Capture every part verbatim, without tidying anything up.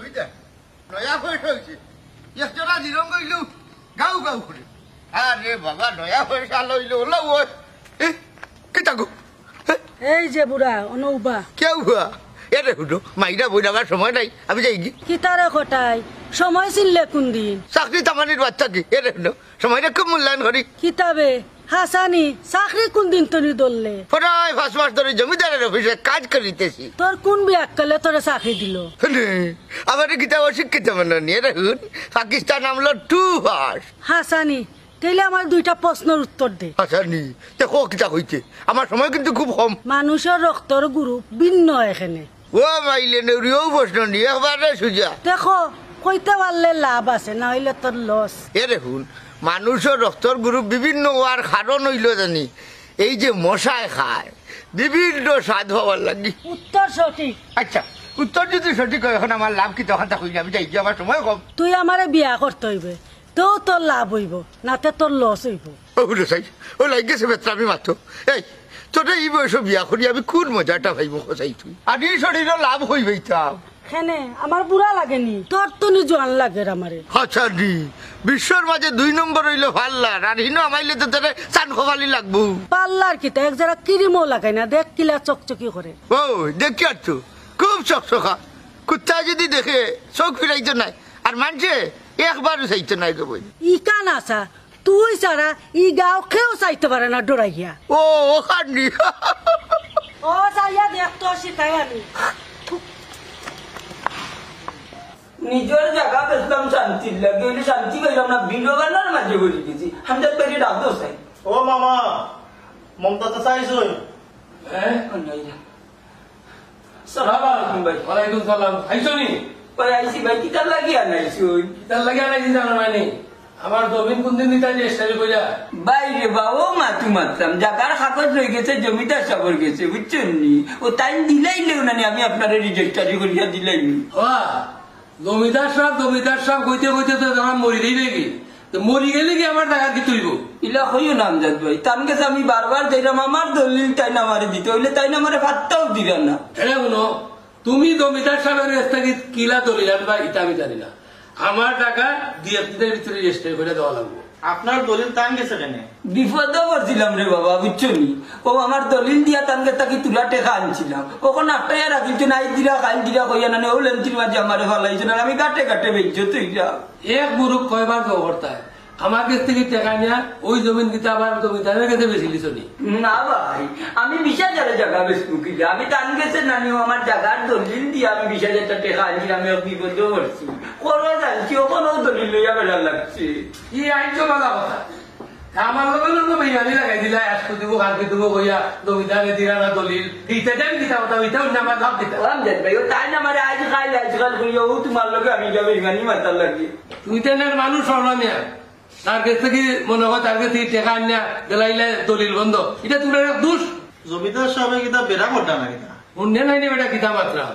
বুঝলে? নয়া পয়সা অইছে। এক জোড়া নিরঙ্গ অইলো, গাউ গাউ করে। আরে বাবা, নয়া পয়সা লইলো, ওলা ওই। এ, কিতা গো? এ? এই যে বুড়া, অনো উবা। কে উবা? এরে হুনো, মাইরা বই লাগার সময় নাই, আমি যাইগি। কিতারে কটাই? সময় চিনলে কোন দিন? চাকরি তামানির বাচ্চা কি? এরে হুনো, সময়রে খুব মূল্যায়ন করি। কিতাবে? হাসানি, চাকরি কোন দিন তনি ধরলে? প্রায় পাঁচ মাস ধরি জমিদারের অফিসে কাজ করিতেছি। তোর কোন বিয়াক্কলে তোরে চাকরি দিল? নে, আমারে কিতা অশিক্ষিত মনে নি, এরে হুন, পাকিস্তান আমলো টু পাস। হাসানি, তাইলে আমার দুইটা প্রশ্নর উত্তর দে। হাসানি, দেখো কিতা কইতে, আমার সময় কিন্তু খুব কম। মানুষর রক্তর গ্রুপ ভিন্ন এখানে। ও মাইলে নেউরি, ও প্রশ্ন নি, একবারে সুজা। দেখো, কইতে পারলে লাভ আছে, না অইলে তোর লস। এরে হুন, মানুষর রক্তর গ্রুপ বিভিন্ন অওয়ার কারণ অইলো জানি, এই যে মশায় খায়, বিভিন্ন স্বাদ পাওয়ার লাগি। উত্তর সঠিক। আচ্ছা, উত্তর যদি সঠিক অয়, এখন আমার লাভ কিতা, অখানতা কইলে আমি যাইগি, আমার সময় কম। তুই আমারে বিয়া করতে অইবে, তেউ তোর লাভ অইবো, নাতে তোর লস অইবো। ও হুনো চাই, ও লাগি গেছে বেতরা আমি মাত্র। এই, তোরে ই বয়সো বিয়া করি আমি কোন মজাটা পাইমু কও চাই তুই? আর ই শরীরও লাভ অইবে ইতা। কেনে, আমার বুড়া লাগেনি, তোর তো নি জোয়ান লাগের আমারে। হাসানি, বিশ্বর মাঝে দুই নম্বর অইলো পার্লার, আর হিনো আমাইলে তো তোরে চান কপালি লাগবো। পার্লার কিতা, এক জেরা ক্রিমও লাগাই না, দেখ কিলা চকচকি করে। ও, দেখি আর তো, খুব চকচকা। কুত্তায় যদি দেখে, চোখ ফিরাইতো নায়, আর মানষে একবারও চাইতো নায় গো বইন। ইকান আসা, তুই ছাড়া ই গাঁও কেউ চাইতে পারে না ডরাইয়া। ও, অখানি। ও, চাইয়া দেখ তো, শিখাই আমি। নিজর জাগা বেচলাম শান্তির লাগি, অইলে শান্তি পাইলাম না, বিলবালার মাঝে পড়ি গেছি। হামজাদ ভাইরে ডাক দেও চাই। ও মামা, মমতা তো চাইছই। হ্যাঁ? সালাম আলাইকুম ভাই। ওয়ালাইকুম সালাম। আইছো নি? ভাই আইছি ভাই, কিতার লাগি আনাইছুন? কিতার লাগি আনাইছি জানো না নি? আমার জমিন কোন দিন দিতা রেজিস্টারি কইরা? ভাই রে বা, ও মাতু মাতলাম, জাগার কাগজ রই গেছে, জমিদার সাবর গেছে, বুঝছইন নি? ও তাইন দিলাইলেও না নি, আমি আপনারে রেজিস্টারি করিয়া দিলাইমু। ওয়া, জমিদার সাব, জমিদার সাব কইতে কইতে তো আমার মরি যাইবে কি? তো মরি গেলে কি আমার জাগা কিতা অইবো? ইলা কইও না আমজাদ ভাই, তান গেছে আমি বারবার যাইরাম, আমার দলিল তাইন আমারে দিতা অইলে তাইন আমারে পাত্তাও দিরা না। এরে হুনো, তুমি জমিদার সাবর গেছ থাকি কিলা দলিল আনবা, ইতা আমি জানি না। আমার জাগা দুই এক দিনর ভিতরে রেজিস্টারি করিয়া দেওয়া লাগবো। আপনার দলিল তান গেছে কেনে? বিপদো পড়ছিলাম রে বাবা, বুঝছো নি? ও আমার দলিল দিয়া তান গেছ থাকি তুলা টেকা আনছিলাম। অখন আটকাইয়া রাখিলছইন, আইজ দিরা, কাইল দিরা কইয়া নানি, অউ লেংটির মাঝে আমারে ফালাইছইন, আর আমি ঘাটে ঘাটে বেইজ্জত অইরাম। এক মুরুখ কয়বার জো করতায়? আমার গেছ থাকি টেকা নিয়া অউ জমিন কিতা আবার জমিদারর গেছে বেচিলিছো নি? না ভাই, আমি বিশ হাজারে জাগা বেচমু কিলা? আমি তান গেছে নানি, ও আমার জাগার দলিল দিয়া আমি বিশ হাজার টেকা আনছি, আমি এক বিপদো পড়ছি। খরচ আনছি, অখনও দলিল লইয়া বেড়া লাগছে। ই আইন তো বালা কথা। তা আমার লগে লগে বেইমানি লাগাই দিলা, আইজকু দিমু, কাইলকু দিমু কইয়া জমিদারে দিরা না দলিল। ইতা দেন কিতা কথা, ইতা অইন্য আমার লাভ দিতা। ও আমজাদ ভাই, ও তাইন আমারে আইজ কাইল, আইজ কাইল কইয়া, ও তুমার লগে আমি ইটা বেইমানি মাতার লাগি। তুই তো এনর মানুষ অইলা মিয়া। তার গেছ থাকি মনে অয়, তার গেছ থাকি টেকা আনিয়া দিলাইলে দলিল বন্ধ। ইটা তুমরার এক দোষ। জমিদার সাবে কিতা বেড়া করতা না কিতা? হুনছো নায় নি বেটা কিতা মাতরা?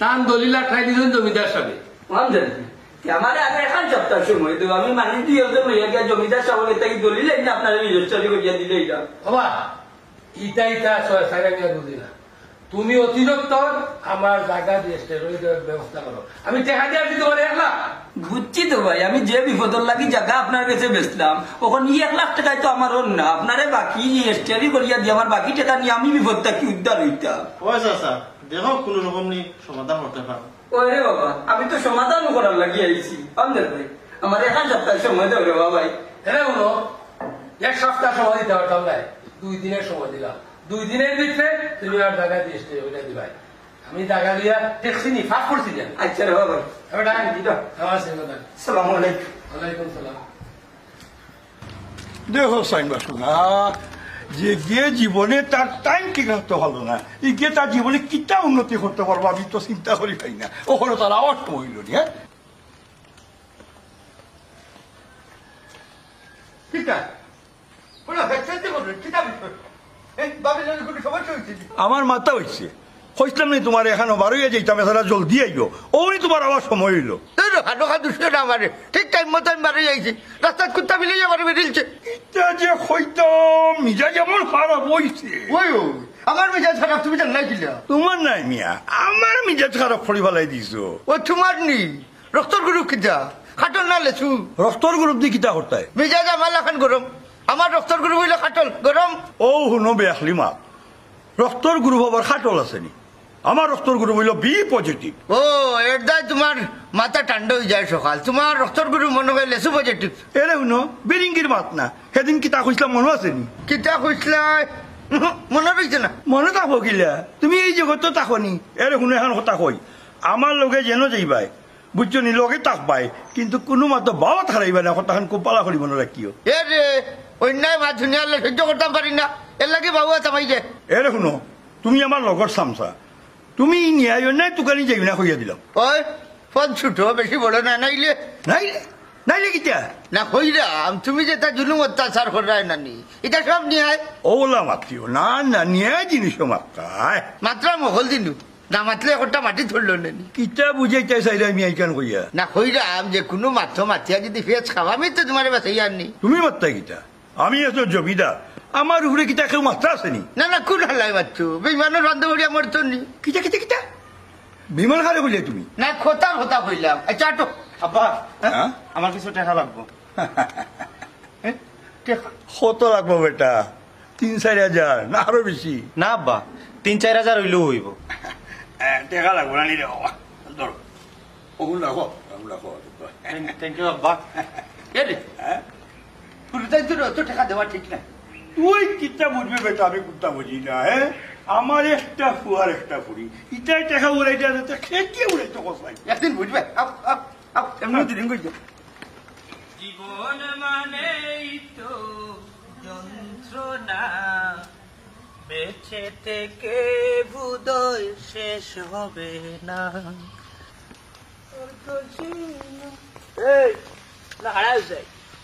তান দলিল আটকাই দিছইন জমিদার সাবে। ও আমজাদ ভাই, তে আমারে আর এখান সপ্তাহ সময় দেও, আমি মানি দুই একজন লইয়া গিয়া জমিদার সাবর গেছ থাকি দলিল আনিয়া আপনারে রেজিস্টারি করিয়া দিলাইরাম। বাবা, ইতা, ইতা, ছয়, ছয় আমি আর বুঝি না। তুমি অতি সত্বর আমার জাগা রেজিস্টারি করি দেওয়ার ব্যবস্থা করো। আমি টেকা দিয়া দিতে পারি এক লাখ। বুঝছি তো ভাই, আমি যে বিপদর লাগি জাগা আপনার গেছে বেচলাম, অখন ই এক লাখ টেকায় তো আমার অর না। আপনারে বাকি রেজিস্টারি করিয়া দিয়া আমার বাকি টেকা নিয়া আমি বিপদ থাকি উদ্ধার অইতাম। ও চাচা, দেখো কুনু রকম নি সমাধান করতে পারো। ওরে বাবা, আমি তো সমাধান করার লাগি আইছি। আমজাদ ভাই, আমারে এখান সপ্তাহ সময় দেও রে বাবা ভাই। এরে হুনো, এক সপ্তাহ সময় দিতে পারতাম নায়, দুই দিনর সময় দিলাম। দুই দিনর ভিতরে তুমি আমার জাগা রেজিস্টারি করিয়া দিবায়। আমি জাগা লইয়া দেখছি নি, ফাঁক করছি নি আমি। আচ্ছা রে বাবা ভাই। এবার ডাক। দিবা। আমার সঙ্গে ডাক। আসসালামু আলাইকুম। ওয়ালাইকুম সালাম। দেখো চাইন বাসু না, যেগিয়ে জীবনে তার টাইম ঠিক রাখতে পারলো না, ইগিয়ে তার জীবনে কিতা উন্নতি করতে পারবো, আমি তো চিন্তা করি পাই না। অখনো তার আওয়াজ তো অইলো নি, হ্যাঁ? কিতা? ওরা ফেসফেসি করবে, কিতা বিষয়? এই বাবির লগে কুনু সমস্যা অইছে নি? আমার মাথা অইছে। কইছিলাম নি তুমারে, এখানো বারইয়া যাইতাম, এছাড়া জলদি আইও। অউ নি তুমার আবার সময় অইলো। এই রে, হাডো খা দুষিও না আমারে। ঠিক টাইম মতো আমি বারই আইছি। রাস্তাত কুত্তা বিলাইয়া আমারে বেড়িলছে। ইতা যে কইতাম, মিজাজ এমন খারাপ অইছে। ওই, ওই। আমার মিজাজ খারাপ, তুমি জানো না কিলা? তোমার নায় মিয়া, আমার মিজাজ খারাপ করি ফালাই দিছো। ও তোমার নি? রক্তর গ্রুপ কিতা? খাটল না লেচু? রক্তর গ্রুপ দি কিতা করতায়? মিজাজ আমার লাখান গরম। আমার রক্তর গ্রুপ অইলো খাটল, গরম। ও হুনো বেআখলি মাত, রক্তর গ্রুপ আবার খাটল আছে নি? আমার রক্তর গ্রুপ অইলো বি পজিটিভ। ও, এর দায় তোমার মাথা ঠান্ডা অইযায় সকাল। তোমার রক্তর গ্রুপ মনো অয় লেচু পজিটিভ। এরে হুনো, বিরিঙ্গির মাত না। সেদিন কিতা কইছলাম মনো আছে নি? কিতা কইছলায়? উহু, মনো রইছে না। মনো থাকবো কিলা? তুমি এই জগতো থাকো নি। এরে হুনো, এখান কথা কই, আমার লগে যেন যাইবায়, বুঝছো নি, লগে থাকবায়, কিন্তু কুনু মাতো বাওয়াত হারাইবায় না। কথাখান খুব ভালা করি মনো রাখিও। এরে, অন্যায় মাত হুনিয়া আল্লাহ সহ্য করতাম পারি না, এর লাগি বাওয়াত হামাই যায়। এরে হুনো, তুমি আমার লগর চামচা, তুমি ই নিয়ায় অন্যায় তুকানি যাইও না কইয়া দিলাম। ওই, ফোন ছুটো, বেশি বড় না, নাইলে। নাইলে? নাইলে কিতা? না, কইরাম, তুমি যেতা জুলুম অত্যাচার কররায় না নি, ইতা সব নিয়ায়। ওলা মাতিও না, না, নিয়ায় জিনিসও মাততায়। মাতরাম হকল দিনু, না মাতলে একটা মাটি ধরলো না নি। কিতা বুঝাইতায় চাইরায় আমি আইকান কইয়া? না, কইরাম যে কুনু মাতো মাতিয়া যদি ফেস খাও, আমি তো তোমারে বাঁচাইয়ার নি। তুমি মাততায় কিতা? আমি আছলাম জমিদার, আমার উপরে কিতা কেউ মাততা আছে নি? না, না, কুন হালায় মাততো? বেইমানর বান্ধব করিয়া মরতো নি। কিতা, কিতা, কিতা? বেইমান কারে কইলে তুমি? না, কথা, কথা কইলাম। আচ্ছা, আটো। আব্বা, হ্যাঁ? আমার কিছু টেকা লাগবো। এ, টেকা? কত লাগবো বেটা? তিন চাইর হাজার, না আরো বেশি? না আব্বা, তিন চাইর হাজার অইলেও অইবো। এ, টেকা লাগবো না নি রে বাবা। ধরো। ওগুন রাখো, ওগুন রাখো। Thank, thank you আব্বা। এ রে, হ্যাঁ? হুরুতাইন্তরে অত টেকা দেওয়া ঠিক না। তুই কিতা বুঝবে বেটা, আমি কুন্তা বুঝি না, হ্যাঁ? আমার একটা ফুয়ার একটা ফুড়ি, ইতায় টেকা উড়াইতা না, তে কে কি উড়াইতো কস ভাই? একদিন বুঝবে, আও, আও, আও, এমনি দুদিন কইছে। জীবন মানেই তো যন্ত্রণা, বেঁচে থেকে বোধহয় শেষ হবে না। এই, না, হারাই যায়।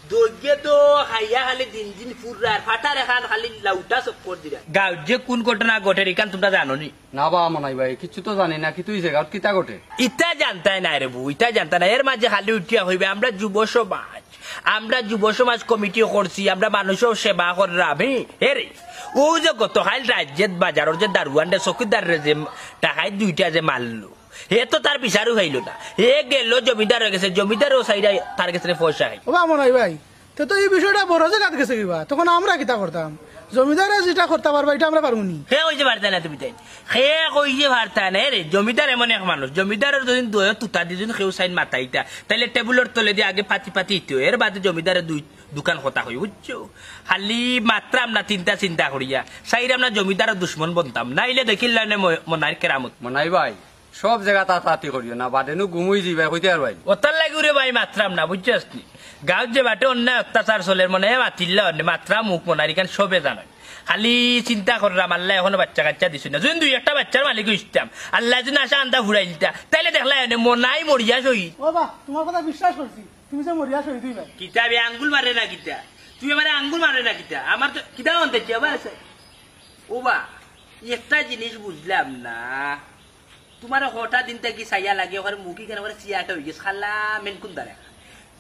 দইয়ে তো খাইয়া খালি দিন দিন ফুররা, আর ফাটার এখান খালি লাউটা চক্কর দিরা। গাঁওত যে কুন ঘটনা ঘটের, ইখান তুমরা জানো নি? না বা মনাই ভাই, কিচ্ছু তো জানি না। কিতা অইছে গাঁওত, কিতা ঘটে? ইতা জানতায় নায় রে বু, ইতা জানতায় নায়। এর মাঝে খালি উঠিয়া কইবে, "আমরা যুব সমাজ, আমরা যুব সমাজ কমিটি করছি, আমরা মানুষর সেবা কররাম।" হে, হে রে, অউ যে গতকাইল রাইত যে বাজারর যে দারোয়ানরে, চকিদাররে যে ডাকাইত দুইটা যে মারলো, হে তো তার বিচারও পাইলো না। হে গেলো জমিদারর গেছে, জমিদারেও চাইরা তার গেছে পয়সা খাইলো। ও বা মনাই ভাই, তে তো ই বিষয়টা বড় জাগাত গেছে কিবা, তখন আমরা কিতা করতাম? জমিদারে যেটা করতা পারবা, ইটা আমরা পারমু নি? হে কইছে পারতায় না তুমি তাইন। হে কইছে পারতায় না, এ রে, জমিদার এমন এক মানুষ, জমিদারর যদি দইও তুতা দি যদি কেউ চাইন মাতাইতা, তাইলে টেবুলর তলেদি আগে পাতি পাতি ইতো, এর বাদে জমিদারে দুই দুখান কথা কই, বুঝছো? খালি মাতরাম না তিনটা চিন্তা করিয়া, চাইরাম না জমিদারর দুশমন বনতাম, নাইলে দেখিলায় নে ম-, মনাইর কেরামত। মনাই ভাই, সব জাগাত আতাআতি করিও না, বাদে নু গুম অইযিবায়, কইতে পারবায় নি। অতার লাগি রে ভাই মাতরাম না, বুঝছস নি? গাঁওত যে বাটে অন্যায় অত্যাচার চলের, মনে অয় মাতিল্লা অনে, মাতরাম মুখ মনাইর ইখান সবে জানইন। খালি চিন্তা কররাম, আল্লায় এখনো বাইচ্চা-কাইচ্চা দিছইন না। যদি দুই একটা বাইচ্চার মালিক অইতাম, আল্লায় যদি আশা আন্দা ফুরাইলতা, তাইলে দেখলায় অনে মনাই মরিয়া শহীদ। ও বা, তুমার কথা বিশ্বাস করছি, তুমি যে মরিয়া শহীদ অইবায়। কিতা বে আঙ্গুল মারে না কিতা? তুই আমারে আঙ্গুল মারে না কিতা? আমার তো কিতা অন্তে কি আবার আছে? ও বা, একটা জিনিস বুঝলাম না। তুমার হঠাৎ দিন থাকি চাইয়া লাগে, ওখানে মুখি কেন করে চিয়াটা অইগেছে, খালা মেনকুন দারে।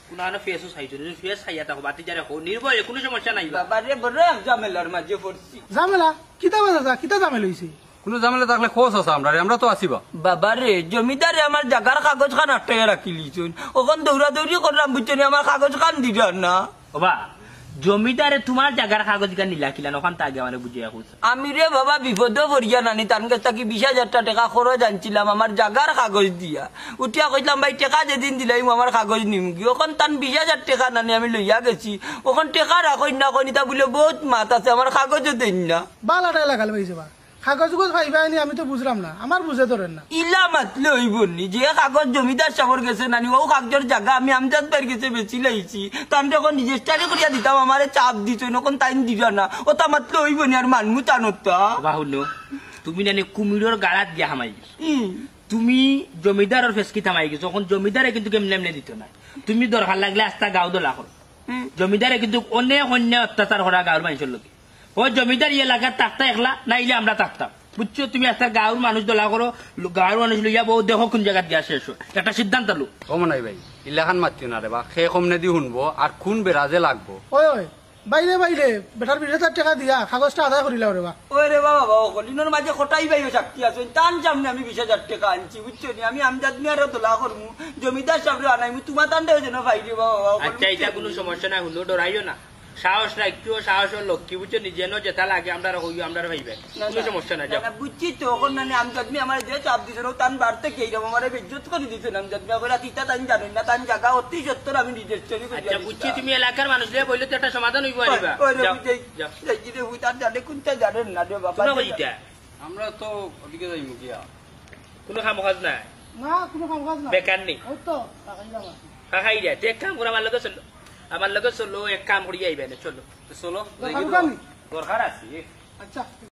কুনু আনো ফেসও চাইছো না, ফেস চাইয়া থাকো, বাতি যারে হো, নির্ভয়ে, কুনু সমস্যা নাই বা। বাবা রে, বড় এক ঝামেলার মাঝে পড়ছি। ঝামেলা? কিতা বা চাচা, কিতা ঝামেলা অইছে? কুনু ঝামেলা থাকলে কও চাচা আমরারে, আমরা তো আছি বা। বাবা রে, জমিদারে আমার জাগার কাগজ খান আটকাইয়া রাখিলিছইন, অখন দৌড়াদৌড়ি কররাম, বুঝছো নি, আমার কাগজ খান দিরা না। ও বা, জমিদারে তুমার জাগার কাগজ ইখান নিলা কিলা, অখান তা আগে আমারে বুঝাইয়া কও। আমি রে বাবা বিপদো পড়িয়া নানি, তান গেছ থাকি বিশ হাজারটা টেকা খরচ আনছিলাম আমার জাগার কাগজ দিয়া। উঠিয়া কইছলাম, "ভাই, টেকা যেদিন দিলাইমু আমার কাগজ নিমুগি।" অখন তান বিশ হাজার টেকা নানি আমি লইয়া গেছি। অখন টেকা রাখইন না কইন, ইতা বুলে বউত মাত আছে, আমার কাগজও দেইন না। বালা টাইলা গাল পাইছে বা। কাগজ উগজ পাইবায় নি, আমি তো বুঝরাম না, আমার বুঝে ধরের না। ইলা মাতলে অইবো নি, যে কাগজ জমিদার সাবর গেছে নানি, অউ কাগজর জাগা আমি আমজাদ ভাইর গেছে বেচিলাইছি। তানরে অখন রেজিস্টারি করিয়া দিতাম, আমারে চাপ দিছইন, অখন তাইন দিরা না। অতা মাতলে অইবো নি, আর মানমু তান অতা? বাবা হুনো, তুমি নানি কুমিরর গাড়াত গিয়া হামাই গেছো। হুম। তুমি জমিদারর ফেসকিত হামাই গেছো, অখন জমিদারে কিন্তু এমনে এমনে দিতো নায়। তুমি দরকার লাগলে আস্তা গাঁও দলা করো। হুম। জমিদারে কিন্তু অনেক অন্যায় অত্যাচার করা গাঁওর মানষর লগে। অউ জমিদার ই এলাকাত থাকতা একলা, নাইলে আমরা থাকতাম। বুঝছো? তুমি আস্তা গাঁওর মানুষ দলা করো, ল-, গাঁওর মানুষ লইয়া বও, দেখো কুন জাগাত গিয়া শেষ অয়। একটা সিদ্ধান্ত লও। ও মনাই ভাই, ইলাখান মাতিও না রে বা, কে কমনেদি হুনবো, আর কুন বেড়া যে লাগবো। ওই, ওই, বাইরে বাইরে, বেটার বিশ হাজার টেকা দিয়া কাগজটা আদায় করিলাও রে বা। ওই রে বাবা, বাবা, হলিনর মাঝে কটাই ভাই শক্তি আছে, তান সামনে আমি বিশ হাজার টেকা আনছি, বুঝছো নি? আমি আমজাদ মিয়ারে দোলা করমু, জমিদার সাহেবরে আনাইমু, তোমার তানটাও যেন ভাই রে বাবা, বাবা, আচ্ছা, বুঝছো এটা নি? কোনো সমস্যা নাই, হুনো, ডরাইও না, সাহস রাখিও, সাহস ও লক্ষ্মী, বুঝছো নি? যেন যেটা লাগে আমরা হইও, আমরা হইবে, না, কোনো না, সমস্যা নাই, না, যাও। না, বুঝছি তো, এখন মানে আমজাদ মিয়া আমার যে চাপ দিছে, ও তান বাড়তে কি এইরকম আমার বেজ্জত করে দিছে না, আমজাদ মিয়া করে তিতা তান জানেন না, তান জায়গা অতি সত্তর আমি নিজের চুরি করে আচ্ছা, আনিছি। বুঝছি, তুমি এলাকার মানুষ লিয়ে বললে তো একটা সমাধান হইব, ওই, আনিবা। ওই রে, যাও, বুঝাই, যাও। যাই কি রে, হুই তার জানে কোনটা জানেন না রে বাবা। তোমরা কই ইটা? আমরা তো ওদিকে যাইমু গিয়া। কোনো কাম কাজ নাই? না, কোনো কাম কাজ নাই। বেকার নি? ওই তো, টাকাই না আমার। কাকাই রে, তুই এক কাম কর, আমার লগে চলো। আমার লগে চলো, এক কাম করি আইবে না, চলো। তো চলো, দরকার যাই কি উঠানি? দরকার আছে। আচ্ছা।